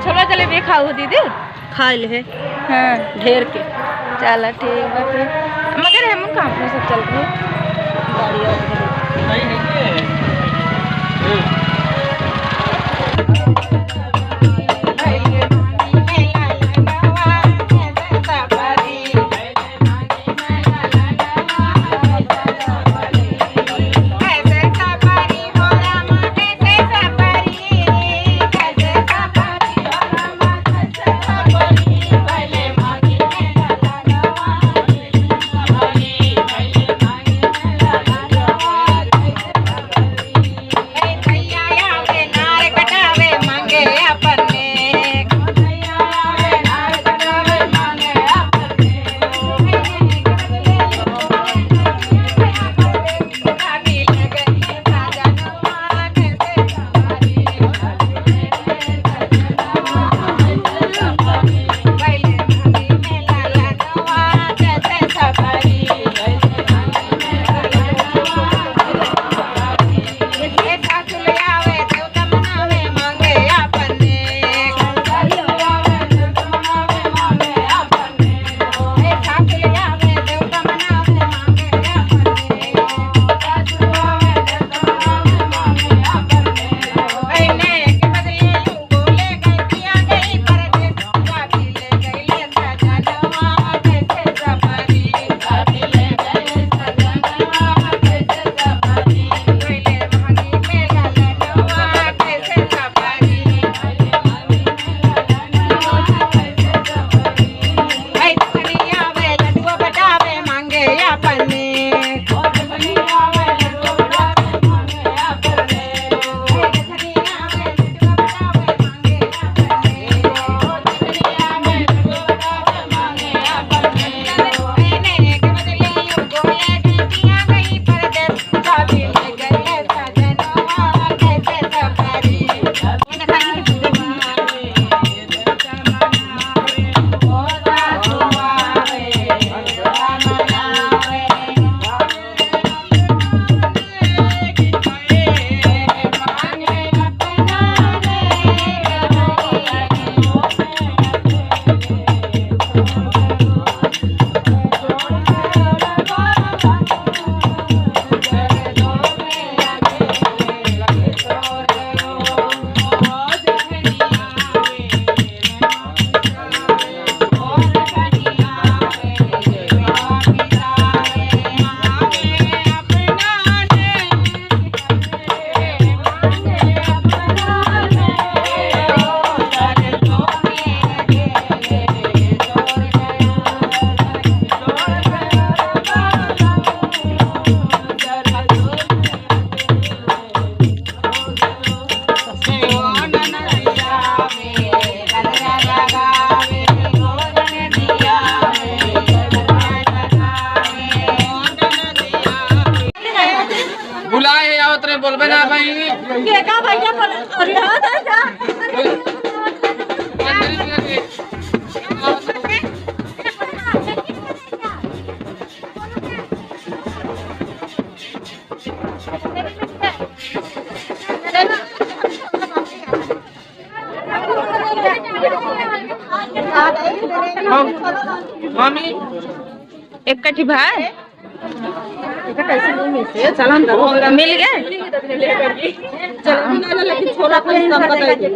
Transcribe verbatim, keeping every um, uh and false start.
छोला जलेबी खाऊ दीदी। खाइ ले है। हाँ। ढेर के। चला ठीक बा फिर। मगर हम कहाँ अपने सब चल रहे हैं? गाड़ी और बुलाए है, आवत रहे, बोलबे ना भाई। के का भैया बोले? अरे, हाँ, जा, जा। हम, मामी, एक कठी भाई। मिल गए? चलो, लेकिन छोला कोई सब बताइए।